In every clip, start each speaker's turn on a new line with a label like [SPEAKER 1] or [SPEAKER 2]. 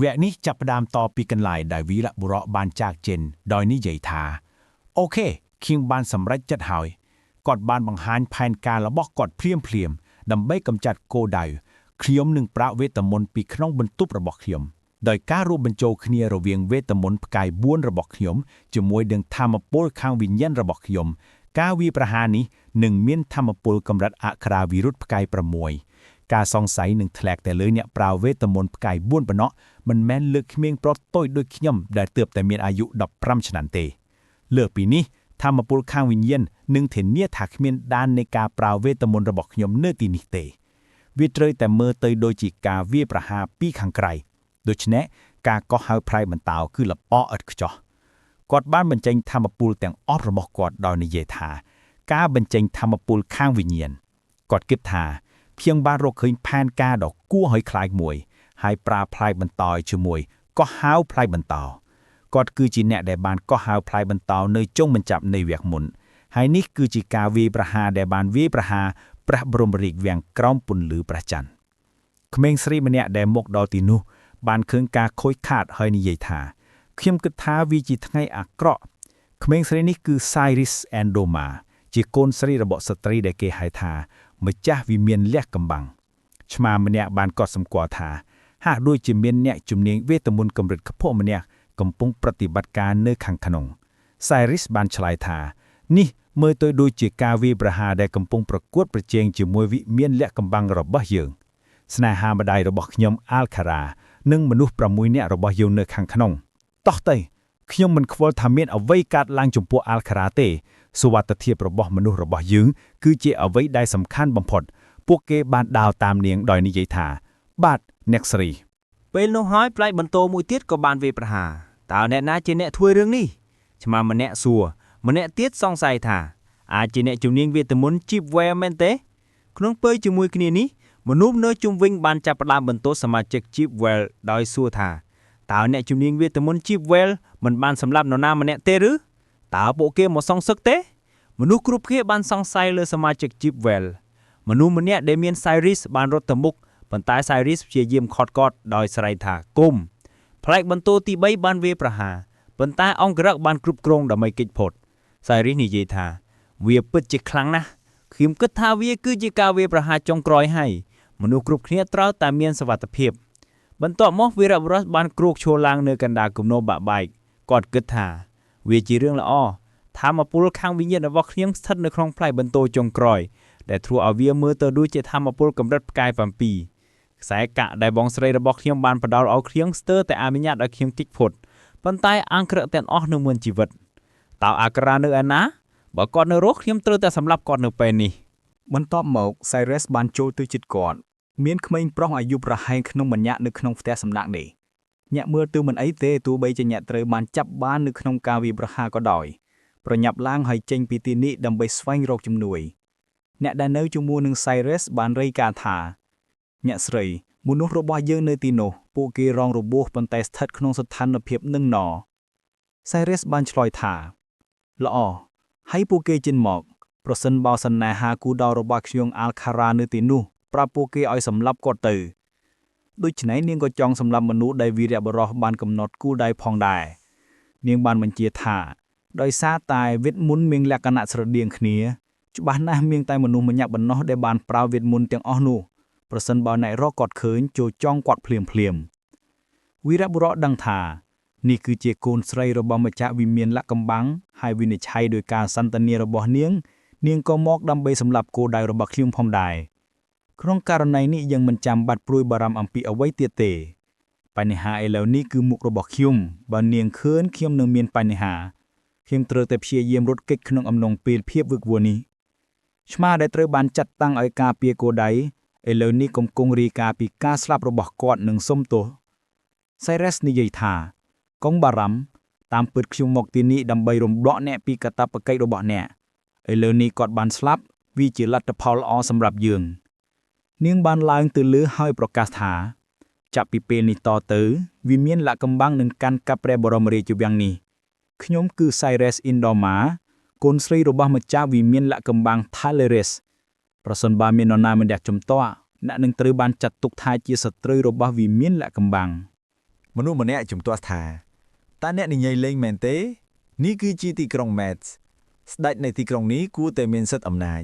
[SPEAKER 1] វគ្គនេះចាប់ផ្ដើមតពីកន្លែងដែលវីរបុរសបានចាកចេញដោយនិយាយថា OK ខ្ញុំបានសម្រេចចិត្តហើយគាត់បានបង្ហាញផែនការរបស់គាត់ភ្លាមភ្លាមៗដើម្បីកម្ចាត់គោលដៅខ្ញុំនឹងប្រើវេទមន្តពីក្នុងបន្ទប់របស់ខ្ញុំដោយការរួមបញ្ចូលគ្នារវាងវេទមន្តផ្កាយ4របស់ខ្ញុំជាមួយនឹងថាមពលខាងវិញ្ញាណរបស់ខ្ញុំការវាយប្រហារនេះនឹងមានថាមពលកម្រិតអក្ខរាវិរុទ្ធផ្កាយ6ការសង្ស័យនឹងធ្លាក់តែលើអ្នកប្រើវេទមន្តផ្កាយ4ប៉ុណ្ណោះមិនមែនលើក្មេងប្រុសតូចដូចខ្ញុំដែលទើបតែមានអាយុ15ឆ្នាំទេ លើសពីនេះថាមពលខាងវិញ្ញាណនឹងធានាថាគ្មានដាននៃការប្រើវេទមន្តរបស់ខ្ញុំនៅទីនេះទេ វាត្រូវតែមើលទៅដូចជាការវាយប្រហារពីខាងក្រៅដូច្នេះការកោះហៅផ្លែបន្តោគឺល្អឥតខ្ចោះគាត់បានបញ្ចេញថាមពលទាំងអស់របស់គាត់ដោយនិយាយថា ការបញ្ចេញថាមពលខាងវិញ្ញាណគាត់គិតថាខ្ញុំបានរកឃើញផែនការដ៏គួរឲ្យខ្លាចមួយ ហើយប្រើផ្លែបន្តោជាមួយកោះហៅផ្លែបន្តោគាត់គឺជាអ្នកដែលបានកោះហៅផ្លែបន្តោនៅចុងបញ្ចប់នៃវគ្គមុនហើយនេះគឺជាការវាយប្រហារដែលបានវាយប្រហារព្រះបរមរាជវាំងក្រោមពន្លឺព្រះច័ន្ទក្មេងស្រីម្នាក់ដែលមកដល់ទីនោះបានឃើញការខូចខាតហើយនិយាយថាខ្ញុំគិតថាវាជាថ្ងៃអាក្រក់ក្មេងស្រីនេះគឺ Cyrus Andoma ជាកូនស្រីរបស់ស្ត្រីដែលគេហៅថាម្ចាស់វិមានលះកំបាំងឆ្មាម្នាក់បានកត់សម្គាល់ថាហាក់ដូចជាមានអ្នកជំនាញវេទមន្តកម្រិតខ្ពស់ម្នាក់កំពុងប្រតិបត្តិការនៅខាងក្នុង Cyrus បានឆ្លើយថានេះមើលទៅដូចជាការវាយប្រហារដែលកំពុងប្រកួតប្រជែងជាមួយវិមានលះកំបាំងរបស់យើងស្នេហាម្ដាយរបស់ខ្ញុំ Alcara និងមនុស្ស6នាក់របស់យើងនៅខាងក្នុងតោះទៅខ្ញុំមិនខ្វល់ថាមានអ្វីកើតឡើងចំពោះ Alcara ទេសុវត្ថិភាពរបស់មនុស្សរបស់យើងគឺជាអ្វីដែលសំខាន់បំផុតពួកគេបានដើរតាមនាងដោយនិយាយថាបាទអ្នកស្រី
[SPEAKER 2] ពេលនោះហើយផ្លែបន្ទោមួយទៀតក៏បានវាយប្រហារតើអ្នកណាជាអ្នកធ្វើរឿងនេះឆ្មាម្នាក់សួរម្នាក់ទៀតសង្ស័យថាអាចជាអ្នកជំនាញវេទមន្តជីបវែមែនទេក្នុងពេលជាមួយគ្នានេះមនុស្សនៅជុំវិញបានចាប់ផ្ដើមបន្ទោសសមាជិកជីបវែលដោយសួរថាតើអ្នកជំនាញវេទមន្តជីបវែលមិនបានសម្លាប់នរណាម្នាក់ទេឬតើពួកគេមកសងសឹកទេមនុស្សគ្រប់គ្នាបានសង្ស័យលើសមាជិកជីបវែលមនុស្សម្នាក់ដែលមាន Cyrus បានរត់ទៅមុខប៉ុន្តែ Cyrus ព្យាយាមខត់គាត់ដោយស្រែកថាគុំផ្លែកបន្ទោទី3បានវាយប្រហារប៉ុន្តែអង្គរក្សបានគ្រប់គ្រងដើម្បីគេចផុត Cyrus និយាយថាវាពិតជាខ្លាំងណាស់ខ្ញុំគិតថាវាគឺជាការវាយប្រហារចុងក្រោយហើយមនុស្សគ្រប់គ្នាត្រូវតែមានសុវត្ថិភាពបន្ទាប់មកវីរបុរសបានគ្រោកឈរឡើងនៅកណ្ដាលគំនរបាក់បែកគាត់គិតថាវាជារឿងល្អថាមពលខាងវិញ្ញាណរបស់ខ្ញុំស្ថិតនៅក្នុងផ្លែបន្ទោចុងក្រោយដែលធ្វើឲ្យវាមើលទៅដូចជាថាមពលកម្រិតផ្កាយ7ខ្សែកាក់ដែលបងស្រីរបស់ខ្ញុំបានផ្ដល់ឲ្យខ្ញុំស្ទើរតែអនុញ្ញាតឲ្យខ្ញុំគេចផុតប៉ុន្តែអង្គរៈទាំងអស់នៅមានជីវិតតើអាក្រានៅឯណាបើគាត់នៅរស់ខ្ញុំត្រូវតែសម្លាប់គាត់នៅពេលនេះ
[SPEAKER 3] បន្ទាប់មក Cyrus បានចូលទៅជិតគាត់មានក្មេងប្រុសអាយុប្រហែលក្នុងម្នាក់នៅក្នុងផ្ទះសំណាក់នេះអ្នកមើលទៅមិនអីទេទោះបីជាអ្នកត្រូវបានចាប់បាននៅក្នុងការវាយប្រហារក៏ដោយប្រញាប់ឡើងហើយចេញពីទីនេះដើម្បីស្វែងរកជំនួយអ្នកដែលនៅជាមួយនឹង Cyrus បានរាយការណ៍ថាអ្នកស្រីមនុស្សរបស់យើងនៅទីនោះពួកគេរងរបួសប៉ុន្តែស្ថិតក្នុងស្ថានភាពនឹងណ Cyrus បានឆ្លើយថាល្អហើយពួកគេជិនមក ប្រសិនបើសន្នេហាគូដៅរបស់ខ្ញុំអាល់ខារ៉ានៅទីនោះប្រាប់ពួកគេឲ្យសម្លាប់គាត់ទៅដូច្នេះនាងក៏ចង់សម្លាប់មនុស្សដែលវីរបុរសបានកំណត់គូដៅផងដែរនាងបានបញ្ជាថាដោយសារតែវេទមន្តមានលក្ខណៈស្រដៀងគ្នាច្បាស់ណាស់មានតែមនុស្សម្នាក់ប៉ុណ្ណោះដែលបានប្រើវេទមន្តទាំងអស់នោះប្រសិនបើអ្នករកគាត់ឃើញចូលចងគាត់ភ្លាមភ្លាមៗវីរបុរសដឹងថានេះគឺជាកូនស្រីរបស់ម្ចាស់វិមានលក្ខកំបាំងហើយវិនិច្ឆ័យដោយការសន្ទនារបស់នាង នាងក៏មកដើម្បីសម្លាប់គោលដៅរបស់ខ្ញុំផងដែរក្នុងករណីនេះយើងមិនចាំបាច់ព្រួយបារម្ភអំពីអ្វីទៀតទេបញ្ហាឥឡូវនេះគឺមុខរបស់ខ្ញុំបើនាងឃើញខ្ញុំនឹងមានបញ្ហាខ្ញុំត្រូវតែព្យាយាមរត់គេចក្នុងអំឡុងពេលភាពវឹកវរនេះឆ្មាដែលត្រូវបានចាត់តាំងឲ្យការពារគោលដៅឥឡូវនេះកំពុងរាយការណ៍ពីការស្លាប់របស់គាត់និងសុំទោស Cyrus និយាយថាកុំបារម្ភតាមពិតខ្ញុំមកទីនេះដើម្បីរំដកអ្នកពីកាតព្វកិច្ចរបស់អ្នក ឥឡូវនេះគាត់បានស្លាប់វាជាលទ្ធផលល្អសម្រាប់យើង នាងបានឡើងទៅលើហើយប្រកាសថា ចាប់ពីពេលនេះតទៅវាមានលក្ខកំបាំងនឹងកាន់កាប់ព្រះបរមរាជវាំងនេះខ្ញុំគឺ Cyrus Indoma កូនស្រីរបស់ម្ចាស់វិមានលក្ខកំបាំង Thaleris ប្រសិនបើមាននរណាម្នាក់ជំទាស់អ្នកនឹងត្រូវបានចាត់ទុកថាជាសត្រូវរបស់វិមានលក្ខកំបាំង។
[SPEAKER 4] មនុស្សម្នាក់ជំទាស់ថាតើអ្នកនិយាយលេងមែនទេនេះគឺជាទីក្រុង Mets ស្ដេចនៃទីក្រុងនេះគួរតែមានសិទ្ធិអំណាច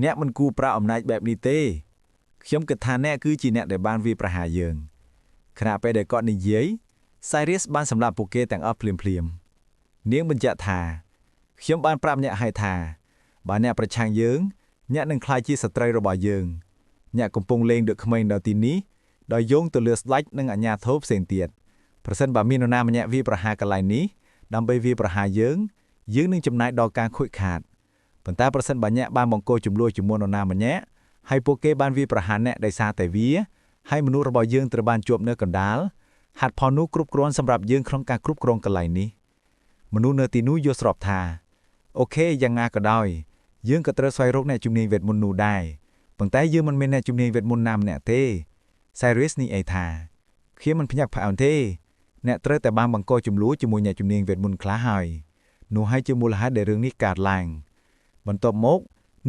[SPEAKER 4] អ្នកមិនគួរប្រើអំណាចបែបនេះទេខ្ញុំគិតថាអ្នកគឺជាអ្នកដែលបានវាយប្រហារយើងខណៈពេលដែលគាត់និយាយ Cyrus បានសម្លាប់ពួកគេទាំងអស់ភ្លាមៗនាងបញ្ជាក់ថាខ្ញុំបានប្រាប់អ្នកហើយថាបើអ្នកប្រឆាំងយើងអ្នកនឹងក្លាយជាសត្រូវរបស់យើងអ្នកកំពុងលេងដូចក្មេងដល់ទីនេះដោយយោងទៅលើស្ដេចនិងអាជ្ញាធរផ្សេងទៀតប្រសិនបើមាននរណាម្នាក់វាយប្រហារកន្លែងនេះដើម្បីវាយប្រហារយើងយើងនឹងចំណាយដល់ការខូចខាតប៉ុន្តែប្រសិនបើអ្នកបានបង្កជម្លោះជាមួយនរណាម្នាក់ហើយពួកគេបានវាយប្រហារអ្នកដោយសារតែវាហើយមនុស្សរបស់យើងត្រូវបានជាប់នៅកណ្ដាលហេតុផលនោះគ្រប់គ្រាន់សម្រាប់យើងក្នុងការគ្រប់គ្រងកន្លែងនេះមនុស្សនៅទីនោះយល់ស្របថា OK យ៉ាងណាក៏ដោយយើងក៏ត្រូវស្វែងរកអ្នកជំនាញវេទមន្តនោះដែរប៉ុន្តែយើងមិនមានអ្នកជំនាញវេទមន្តណាម្នាក់ទេ Cyrus និយាយថាខ្ញុំមិនភ្ញាក់ផ្អើលទេអ្នកត្រូវតែបានបង្កជម្លោះជាមួយអ្នកជំនាញវេទមន្តខ្លះហើយនោះហើយជាមូលហេតុដែលរឿងនេះកើតឡើងបន្ទាប់មក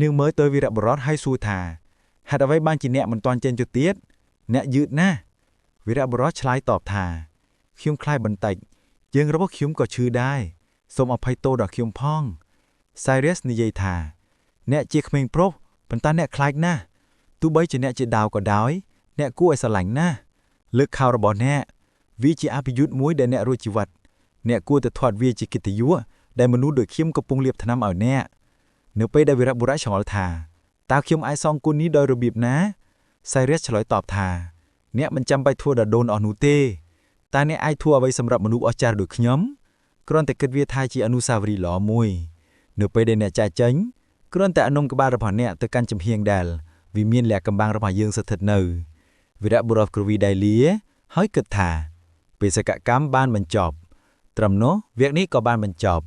[SPEAKER 4] នាងមើលទៅវីរបុរសហើយសួរថាហេតុអ្វីបានជាអ្នកមិនទាន់ចេញទៅទៀតអ្នកយឺតណាស់វីរបុរសឆ្លើយតបថាខ្ញុំខ្លាចបន្តិចជើងរបស់ខ្ញុំក៏ឈឺដែរសូមអភ័យទោសដល់ខ្ញុំផង Cyrus និយាយថាអ្នកជាក្មេងប្រុសប៉ុន្តែអ្នកខ្លាចណាស់ទោះបីជាអ្នកជាដាវក៏ដោយអ្នកគួរឲ្យស្រឡាញ់ណាស់លើកខោរបស់អ្នកវាជាអភិយុទ្ធមួយដែលអ្នករួចជីវិតអ្នកគួរតែធាត់វាជាកិត្តិយសដែលមនុស្សដូចខ្ញុំកំពុងលាបថ្នាំឲ្យអ្នកនៅពេលដែលវីរបុរសឆ្ងល់ថាតើខ្ញុំអាចសងគុណនេះដោយរបៀបណា Cyrus ឆ្លើយតបថាអ្នកមិនចាំបាច់ធ្វើដល់ដូនអស់នោះទេតើអ្នកអាចធ្វើអ្វីសម្រាប់មនុស្សអស្ចារ្យដូចខ្ញុំគ្រាន់តែគិតវាថាជាអនុស្សាវរីយ៍ល្អមួយនៅពេលដែលអ្នកចាកចេញគ្រាន់តែអនុំក្បាលរបស់អ្នកទៅកាន់ចំហៀងដែលវាមានលក្ខកំបាំងរបស់យើងស្ថិតនៅវីរបុរសគ្រវីដៃលាហើយគិតថាបេសកកម្មបានបញ្ចប់ត្រឹមនោះវគ្គនេះក៏បានបញ្ចប់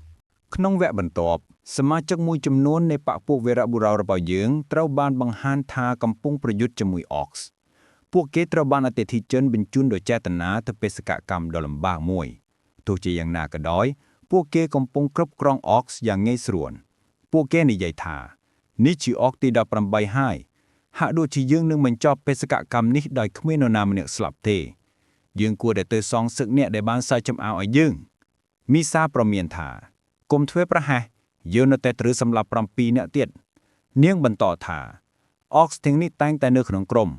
[SPEAKER 5] ក្នុងវគ្គបន្ទាប់សមាជិកមួយចំនួននៃបក្សពួកវីរបុរសរបស់យើងត្រូវបានបង្ហាញថាកំពុងប្រយុទ្ធជាមួយ Orcs ពួកគេត្រូវបានអតិថិជនបញ្ជូនដោយចេតនាទៅបេសកកម្មដ៏លំបាកមួយទោះជាយ៉ាងណាក៏ដោយពួកគេកំពុងគ្រប់គ្រង Orcs យ៉ាងងាយស្រួលពួកគេនិយាយថានេះជា Orc ទី18ហើយហាក់ដូចជាយើងនឹងបញ្ចប់បេសកកម្មនេះដោយគ្មាននរណាម្នាក់ស្លាប់ទេយើងគួរតែទៅសងសឹកអ្នកដែលបានសើចចំអៅឲ្យយើងមីសាប្រមានថាគុំធ្វើប្រហែសយើងនៅតែត្រូវសម្លាប់7នាក់ទៀតនាងបន្តថា Orcs ទាំងនេះតែងតែនៅក្នុងក្រុម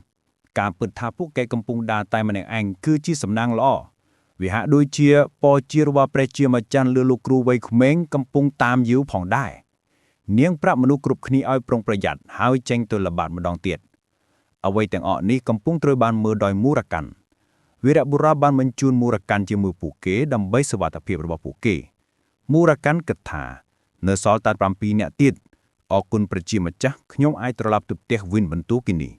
[SPEAKER 5] ការពិតថាពួកគេកំពុងដើរតែម្នាក់ឯងគឺជាសំណាងល្អវាហាក់ដូចជាពរជារបស់ព្រះជាម្ចាស់លើលោកគ្រូវ័យក្មេងកំពុងតាមយូរផងដែរនាងប្រាប់មនុស្សគ្រប់គ្នាឲ្យប្រុងប្រយ័ត្នហើយចេញទៅល្បាតម្ដងទៀតអ្វីទាំងអស់នេះកំពុងត្រូវបានមើលដោយមូរកាន់វីរបុរសបានបញ្ជូនមូរកាន់ជាមួយពួកគេដើម្បីសុវត្ថិភាពរបស់ពួកគេមូរកាន់គិតថានៅសល់តែ7នាក់ទៀតអរគុណព្រះជាម្ចាស់ខ្ញុំអាចត្រឡប់ទៅផ្ទះវិញបន្ទូគីនេះ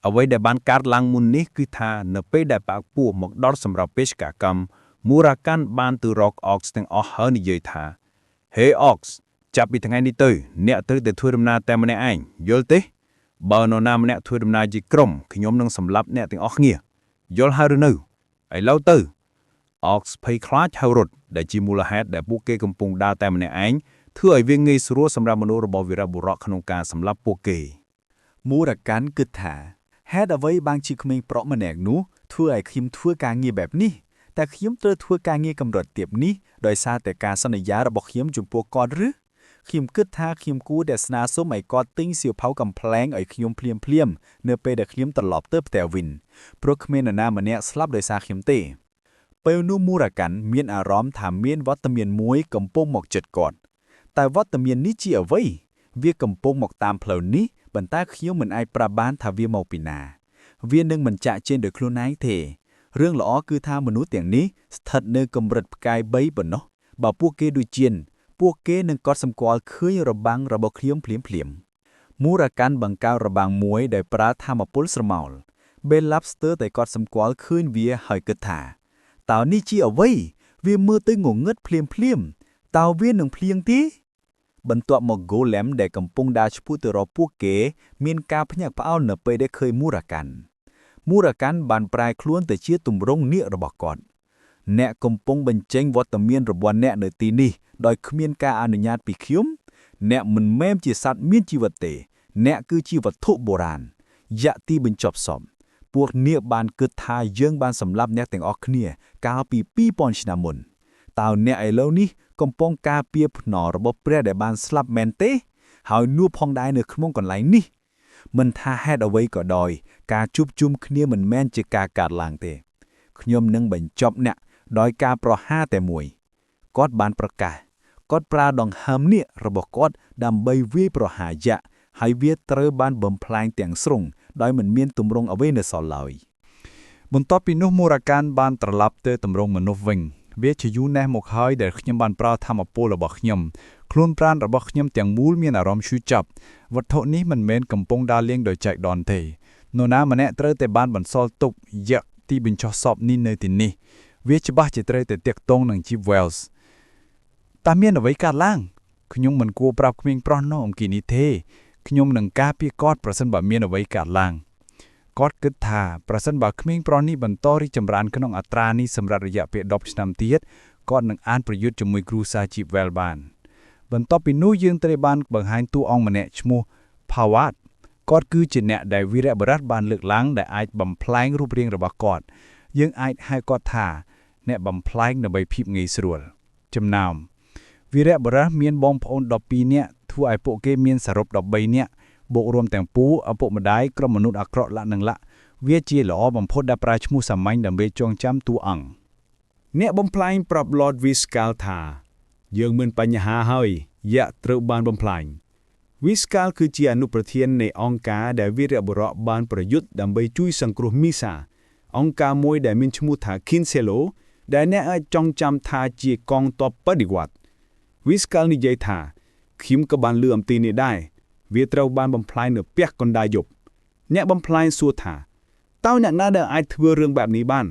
[SPEAKER 5] អ្វីដែលបានកើតឡើងមុននេះគឺថានៅពេលដែលបាក់ពួរមកដល់សម្រាប់បេសកកម្មមូរកាន់បានទៅរក Orcs ទាំងអស់ហើយនិយាយថា Hey Orcs ចាប់ពីថ្ងៃនេះទៅអ្នកត្រូវតែធ្វើដំណើរតែម្នាក់ឯងយល់ទេបើនរណាម្នាក់ធ្វើដំណើរជាក្រុមខ្ញុំនឹងសម្លាប់អ្នកទាំងអស់គ្នាយល់ហើយឬនៅឥឡូវទៅ Orcs ភ័យខ្លាចហើយរត់ដែលជាមូលហេតុដែលពួកគេកំពុងដើរតែម្នាក់ឯងធ្វើឲ្យវាងាយស្រួលសម្រាប់មនុស្សរបស់វីរបុរសក្នុងការសម្លាប់ពួកគេ
[SPEAKER 3] មូរកាន់គិតថាហេតុអ្វីបានជាក្មេងប្រុសម្នាក់នោះធ្វើឲ្យខ្ញុំធ្វើការងារបែបនេះតែខ្ញុំត្រូវធ្វើការងារកម្រិតទាបនេះដោយសារតែការសន្យារបស់ខ្ញុំចំពោះគាត់ឬខ្ញុំគិតថាខ្ញុំគួរតែស្នើសុំឲ្យគាត់ទិញសៀវភៅកំប្លែងឲ្យខ្ញុំភ្លាមភ្លាមៗនៅពេលដែលខ្ញុំត្រឡប់ទៅផ្ទះវិញព្រោះគ្មាននរណាម្នាក់ស្លាប់ដោយសារខ្ញុំទេពេលនោះមូរកាន់មានអារម្មណ៍ថាមានវត្តមានមួយកំពុងមកជិតគាត់តែវត្តមាននេះជាអ្វីវាកំពុងមកតាមផ្លូវនេះប៉ុន្តែខ្ញុំមិនអាចប្រាប់បានថាវាមកពីណា វានឹងមិនចាក់ចេញដោយខ្លួនឯងទេរឿងល្អគឺថាមនុស្សទាំងនេះស្ថិតនៅកម្រិតផ្កាយ3ប៉ុណ្ណោះបើពួកគេដូចជានពួកគេនឹងកត់សម្គាល់ឃើញរបាំងរបស់ខ្ញុំភ្លាមភ្លាមៗមូរ៉ាកាន់បង្កើតរបាំងមួយដែលប្រើធម្មពលស្រមោលបេឡាប់ស្ទើរតែកត់សម្គាល់ឃើញវាហើយគិតថាតើនេះជាអ្វីវាមើលទៅងងឹតភ្លាមភ្លាមៗតើវានឹងភ្លៀងទេ បន្ទាប់មក Golem ដែលកំពុងដើរឆ្ពោះទៅរកពួកគេ មានការភ្ញាក់ផ្អើលនៅពេលដែលឃើញមូរ៉ាកាន់មូរ៉ាកាន់បានប្រែខ្លួនទៅជាទម្រង់នាគរបស់គាត់អ្នកកំពុងបញ្ចេញវត្តមានរបស់អ្នកនៅទីនេះដោយគ្មានការអនុញ្ញាតពីខ្ញុំអ្នកមិនមែនជាសត្វមានជីវិតទេ អ្នកគឺជាវត្ថុបុរាណយៈទីបញ្ចប់សព
[SPEAKER 6] ពួកនាងបានគិតថាយើងបានសម្លាប់អ្នកទាំងអស់គ្នាកាលពី2000ឆ្នាំមុនតើអ្នកឥឡូវនេះកំពុងការពារភ្នល់របស់ព្រះដែលបានស្លាប់មែនទេ ហើយនោះផងដែរនៅក្នុងកន្លែងនេះ មិនថាហេតុអ្វីក៏ដោយ ការជួបជុំគ្នាមិនមែនជាការកាត់ឡើងទេខ្ញុំនឹងបញ្ចប់អ្នកដោយការប្រហារតែមួយគាត់បានប្រកាសគាត់ប្រើដង្ហើមនេះរបស់គាត់ដើម្បីវាយប្រហារយក្សហើយវាត្រូវបានបំផ្លាញទាំងស្រុងដោយមិនមានទម្រង់អ្វីនៅសល់ឡើយ
[SPEAKER 7] បន្ទាប់ពីនោះមូរ៉ាកានបានត្រឡប់ទៅទម្រង់មនុស្សវិញវាជាយូរណាស់មកហើយដែលខ្ញុំបានប្រើធម៌ពលរបស់ខ្ញុំខ្លួនប្រាណរបស់ខ្ញុំទាំងមូលមានអារម្មណ៍ឈឺចាប់វត្ថុនេះមិនមែនកំពុងដើរលេងដោយចៃដន្យទេនរណាម្នាក់ត្រូវតែបានបន្សល់ទុកយក្សទីបញ្ចុះសពនេះនៅទីនេះវាច្បាស់ជាត្រូវតែតាក់ទងនឹង Jeep Wells តើមានអ្វីកើតឡើងខ្ញុំមិនគួរប្រាប់ក្មេងប្រុសនោះអំពីនេះទេខ្ញុំនឹងការពារគាត់ប្រសិនបើមានអ្វីកើតឡើង គាត់គិតថាប្រសិនបើក្មេងប្រុសនេះបន្តរីកចម្រើនក្នុងអត្រានេះសម្រាប់រយៈពេល10ឆ្នាំទៀតគាត់នឹងអានប្រយុទ្ធជាមួយគ្រូសាជីវែលបាន បន្ទាប់ពីនោះយើងត្រូវបានបង្ហាញតួអង្គម្នាក់ឈ្មោះផាវ៉ាតគាត់គឺជាអ្នកដែលវីរៈបុរសបានលើកឡើងដែលអាចបំផ្លែងរូបរាងរបស់គាត់យើងអាចហៅគាត់ថា អ្នកបំផ្លែងដើម្បីភាពងាយស្រួលចំណោមវីរៈបុរសមានបងប្អូន12នាក់ធ្វើឲ្យពួកគេមានសរុប13នាក់បូករួមទាំងពូឪពុកម្ដាយក្រុមមនុស្សអាក្រក់លក្ខនឹងលក្ខវាជាល្អបំផុតដែលប្រើឈ្មោះសាមញ្ញដើម្បីចងចាំតួអង្គ
[SPEAKER 8] អ្នកបំផ្លាញប្រាប់ Lord Viscal ថា យើងមានបញ្ហាហើយយក្សត្រូវបានបំផ្លាញ Viscal គឺជាអនុប្រធាននៃអង្គការដែលវីរបុរសបានប្រយុទ្ធដើម្បីជួយសង្គ្រោះមីសាអង្គការមួយដែលមានឈ្មោះថា Kinselo ដែលអ្នកអាចចងចាំថាជាកងទ័ពបដិវត្តន៍ Viscal និយាយថាខ្ញុំក៏បានលឺអំពីនេះដែរវាត្រូវបានបំផ្លាញនៅពាក់កណ្ដាលយប់អ្នកបំផ្លាញសួរថាតើអ្នកណាដែលអាចធ្វើរឿងបែបនេះបាន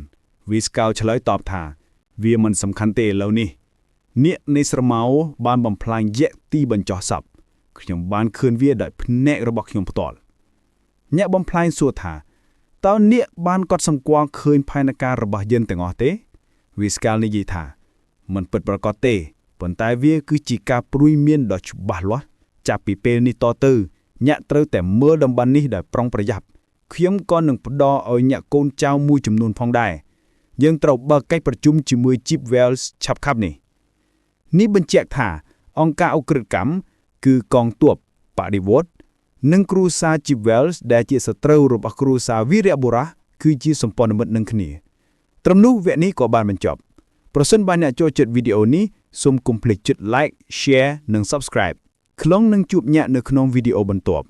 [SPEAKER 8] Viscal ឆ្លើយតបថា វាមិនសំខាន់ទេឥឡូវនេះនាគនៃស្រមោលបានបំផ្លាញយក្សទីបញ្ចុះសពខ្ញុំបានឃើញវាដោយភ្នែករបស់ខ្ញុំផ្ទាល់អ្នកបំផ្លាញសួរថាតើនាគបានកត់សម្គាល់ឃើញផែនការរបស់យើងទាំងអស់ទេវីស្កាលនិយាយថាមិនពិតប្រាកដទេប៉ុន្តែវាគឺជាការព្រួយមានដ៏ច្បាស់លាស់ចាប់ពីពេលនេះតទៅអ្នកត្រូវតែមើលតំបន់នេះដោយប្រុងប្រយ័ត្នខ្ញុំក៏នឹងផ្ដល់ឲ្យអ្នកកូនចៅមួយចំនួនផងដែរ យើងត្រូវបើកកិច្ចប្រជុំជាមួយ Jeep Wells ឆាប់ខាប់នេះនេះបញ្ជាក់ថាអង្គការឧក្រិដ្ឋកម្មគឺកងទ័ពបដិវត្តន៍និងគ្រួសារ Jeep Wells ដែលជាសត្រូវរបស់គ្រួសារវីរៈបុរសគឺជាសម្ព័ន្ធមិត្តនឹងគ្នាត្រឹមនោះវគ្គនេះក៏បានបញ្ចប់ប្រសិនបើអ្នកចូលចិត្តវីដេអូនេះសូមកុំភ្លេចចុច like, share និង subscribe ខ្លងនឹងជួបអ្នកនៅក្នុងវីដេអូបន្ទាប់។